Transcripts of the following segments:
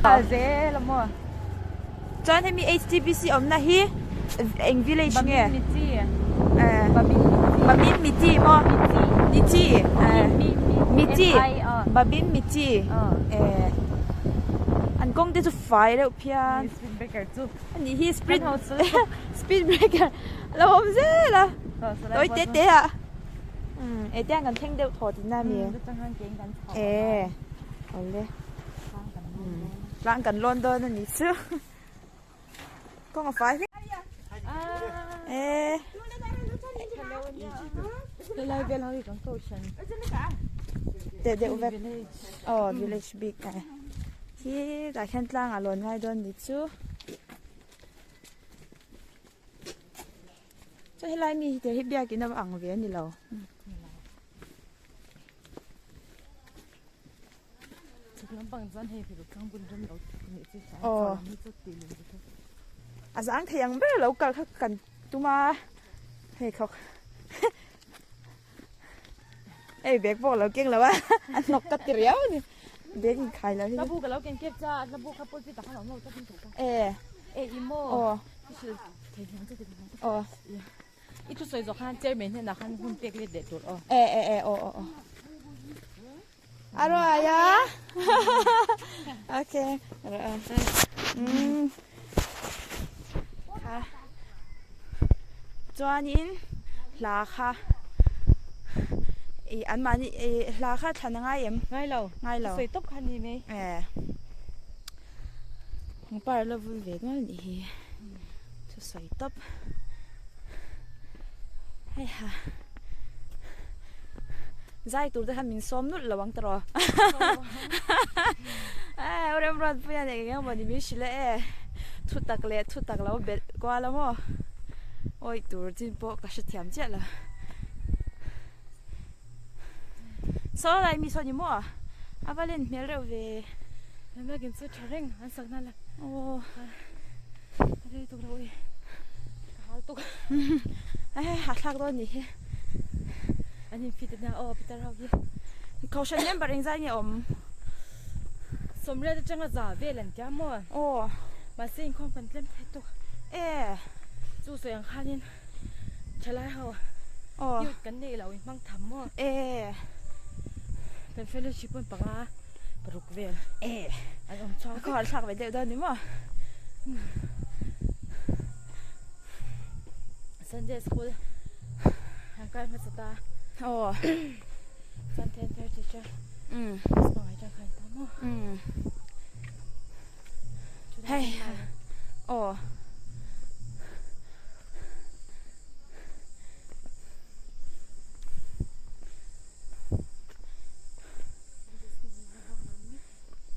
Zel a maw. Chuan hemi HTBC awmna hi eng village nge? Babin Michi. Eh. Babin Michi. Babin Michi maw? Michi. Michi. Eh. Mi mi Michi. M I aw. Babin Michi. Aw. Eh. An kawng te chu fai reuh phian. Speed breaker chu. Ani hi speed speed breaker a lo awm zel a. Tawi te te ah. Umm e tiang kan thleng deuh thaw tihna a mi. E awle. Tlang kan lawn dawn a ni chu. Kawng a fai hle. E. Helai vel ho hi kan kohhran. Teh deuh vek. Aw village bik e. Hi tah khian tlang a lawn ngai dawn ni chu. Chuan helai mi hi te hi biakin a va ang ve a ni lo. Aw a zang thei ang ber lo kal kha kan tum a hei khawk hei bag pawh ka lo keng lo a a hnawk ka ti riau a ni bag in khai lo hi e aw aw. I thusawi zawh khan chairman hnenah khan hun pek let leh tur aw. E e e aw aw aw. Aro aya. Okay. Aro a. Mm. Kha. Chuanin hla kha i an mahni i hla kha thlan a ngai em? Ngai lo. Ngai lo. Thusawi tawp kha ni mai. E. Pangpar la vul ve nual nih hi. Thusawi tawp hei ha zai tur te khan min sawm nulh lo ang tawh eh u Remruatpuia nen eng emaw ni min hrilh a e thu tak leh thu tak lo belh kual a maw awi tur chin pawh ka hrethiam chiah lo saw lai mi saw ni maw a va len hmel reuh ve. Biakin chu tha reng an sak nal a. Aw. Rei tuk lo i. Ka hal tuk. Eh ha thlak dawn ni hi. An in fit ania aw Peter ho hi. Kohhran member engzai nge awm? Sawmriat atanga za vel an tia maw? Aw. Mahse inkhawm kan tlem thei tuk. Eh. Chu sawi ang khanin thalai ho Aw. Youth kan neih loh in hmang tham maw? Eh. Kan fellowship pawn panga paruk vel. Eh. An awm chhuak vek. Ka harh thlak ve deuh dawn ni maw? Sunday school an kai hmasa ta. Aw. Chuan 10:30 te. Um. Class pangai tang khan ta maw? Um. Hei. Aw.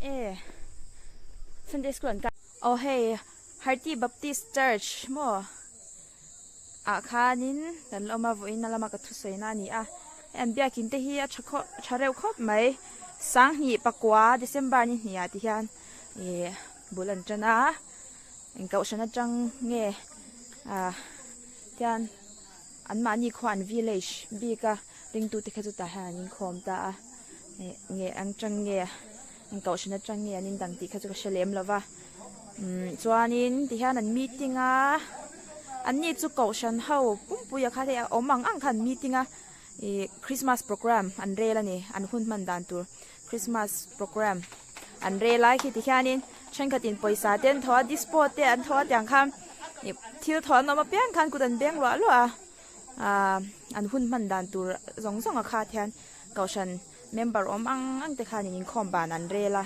E Sunday school an kal aw hei Harti Baptist Church maw ah khanin kan la awm a vawiin a lama ka thusawi na a ni a hei an biakin te hi a tha khawp tha reuh khawp mai sanghnih pakua December ni hnih ah ti hian ih bul an tan a eng kohhran atang nge ah tian an mahni khua an village bik a ringtute kha chutah hian an inkhawm ta a eh nge ang tang nge eng kohhran atang nge an indang tih kha chu ka hre lem lo va umm chuanin tihian an meeting a an ni chu kohhran ho pumpuia kha hei a awm ang ang kha an meeting a ih christmas programme an rel a ni an hun hman dan tur christmas programme an rel lai khi tihianin thenkhatin pawisa te an thaw a dispo te an thaw a tiang khan ih thil thaw an awm apiang khan kut an beng luah luah a ahh an hun hman dan tur zawng zawng a khat hian kohhran member awm ang ang te khanin inkhawm ban an rel a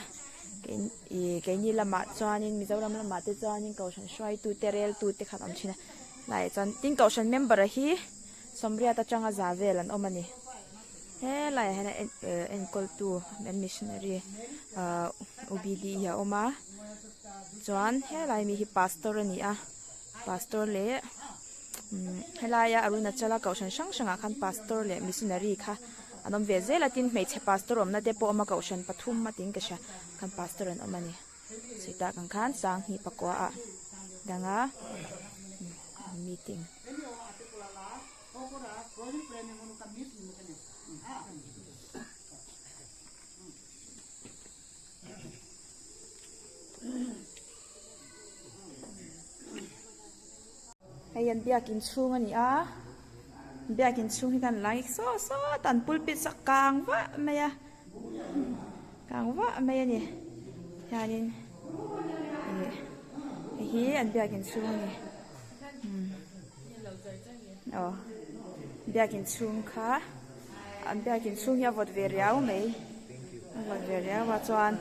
ih keini lamah chuanin Mizoram lamah te chuanin kohhran hruaitu te rel tu te khan awm thin a laiah chuan tin kohhran member a hi sawmriat atanga za vel an awm a ni helaiah hian enkawl tu an missionary ahh u b d hi a awm a chuan helai mi hi pastor a ni a pastor leh. Umm helaia Arunachala kohhran hrang hrangah khan pastor leh missionary kha an awm ve zel a tin hmeichhe pastor awmna te pawh a awm a kohhran pathum a tiin ka hria khan pastor an awm a ni chutah kan khan sanghnih pakua ah danga meeting. Hei an biakin chhung a ni a, biakin chhung hi kan lai saw sawt a an pulpit saw a kang vah mai a, kang vah mai a ni hianin ih hei hi an biakin chhung a ni umm aw biakin chhung kha an biakin chhung hi a vawt ve riau mai a vawt ve riau a chuan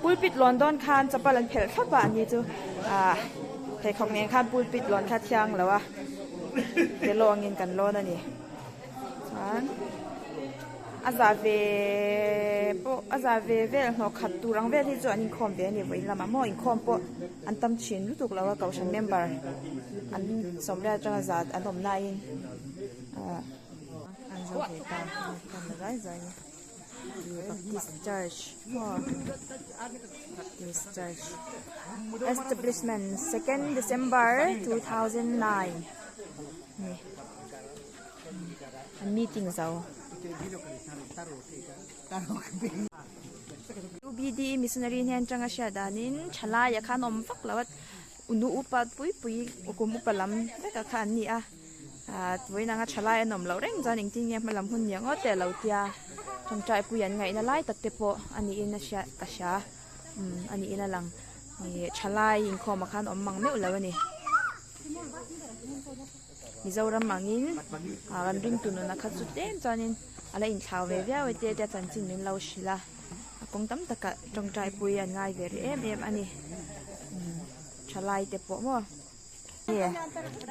pulpit lawn dawn khan chapal an phelh thlap a ani chu ah pheikhawk nen khan pulpit lawn kha a thiang lo a ke lawngin kan lawn a ni chuan a zah ve pawh a zah ve vel hnawh khat tur ang vel hi chu an inkhawm ve a ni vawiin lamah maw inkhawm pawh an tam thin lutuk lo a kohhran member an sawmriat atanga zat an awm laiin ah an zo ve ta kan la zai zai a ni Baptist church maw Baptist church establishment second December 2009 ni. An meeting zo. UBD missionary hnen atanga hriat danin thalai ah khan awm vak lo a nu upa pui pui kum upa lam vek ah kha an ni a ah vawiin anga thalai an awm loh reng chuan engtin nge hma lam hun ni ang aw teh lo tia tawngtai pui an ngaihna lai tak te pawh a niin a hriat ka hria umm a niin a lang ih thalai inkhawm ah khan awm mang meuh lo a ni. Mizoram angin ah kan ringtu nuna kha chu tlem chuanin a la inthlau ve viau e te tia chanchin min lo hrilh a a kawng tam takah tawngtai pui an ngai ve rih em em a ni umm thalai te pawh maw hei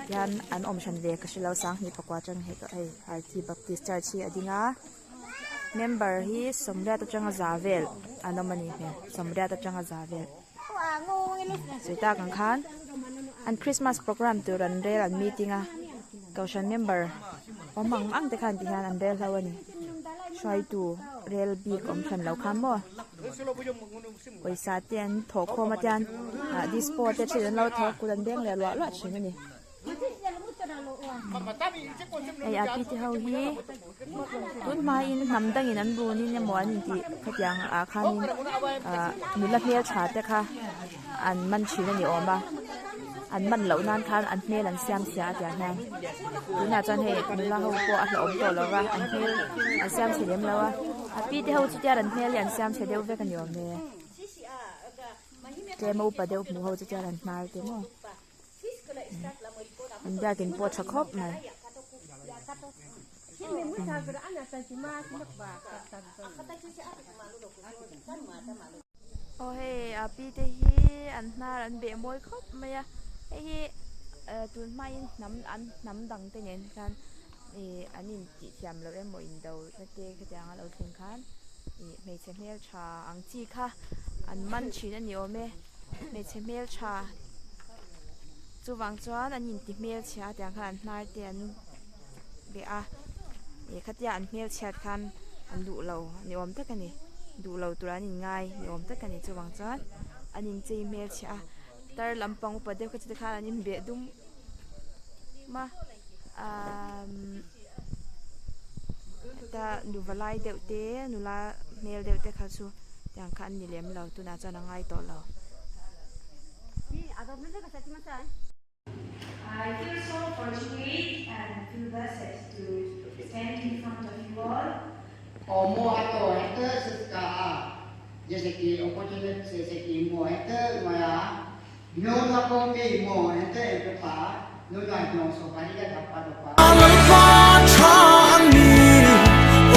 hian an awm hran ve ka hrelo sanghnih pakua atang hei hei Arthi Baptist Church hi a ding a member hi sawmriat atanga za vel an awm a ni hmel sawmriat atanga za vel. Sawi tak ang khan an Christmas program tur an rel an meeting a kohhran member awm ang ang te khan ti hian an rel hlo a ni hruaitu rel bik awm hran lo khan maw pawisa te an thawh khawm a tian ah dispo te thil an lo thawk kut an beng leh luah luah thin a ni. Hei a pi te ho hi tun hmain hnam dangin an runin emaw an intih khatiang ah khanin ah nula hmeltha te kha an man thin a ni awm a an man loh nan khan an hmel an siam chhia a tiang hian tunah chuan hei nula ho pawh a hlauhawm tawh lo va an hmel an siam chhe lem lo a a pi te ho chu tian an hmel hi an siam chhe deuh vek a ni awm e tlem a upa deuh hmuh ho chu tian an hnar te maw. An biakin pawh a tha khawp mai. Aw hei a pi te hi an hnar an beh mawi khawp mai a hei hi tun hmain hnam an hnam dang te nen khan ih an intih thiam loh emaw indo na te khatiang a lo thleng khan ih hmeichhe hmeltha ang chi kha an man thin a ni awm e. Hmeichhe hmeltha chuvang chuan an inti hmelchhia a tiang khan an hnar te an beh a ih khatia an hmelchhiat khan an duh lo ni awm tak a ni duh lo tur an inngai ni awm tak a ni chuvang chuan an inchei hmelchhia a tar lampang upa deuh kha chu tikhan an inbeh dum a umm heta nuva lai deuh te nula hmel deuh te kha chu tiang kha an ni lem lo tunah chuan a ngai tawh lo. I feel so fortunate and feel blessed to stand in front of you all. जैसे कि opportunity जैसे कि मोहत माया नो नको के मोहत pa no na no so pa ri ga pa do pa Lalpa tha an ni,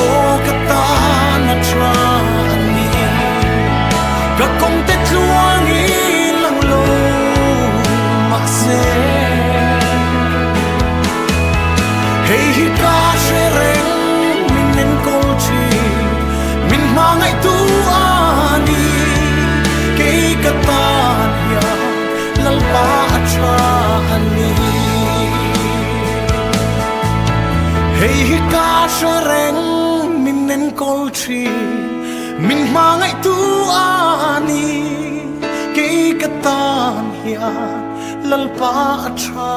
aw ka tan a tha an ni. Ka kawng te tluang in lang lo mahse hei hi ka hre reng min enkawl thin min hmangaihtu a ni kei ka tan hian Lalpa a tha a ni. Hei hi ka hre reng min enkawl thin min hmangaihtu a ni kei ka tan hian Lalpa a tha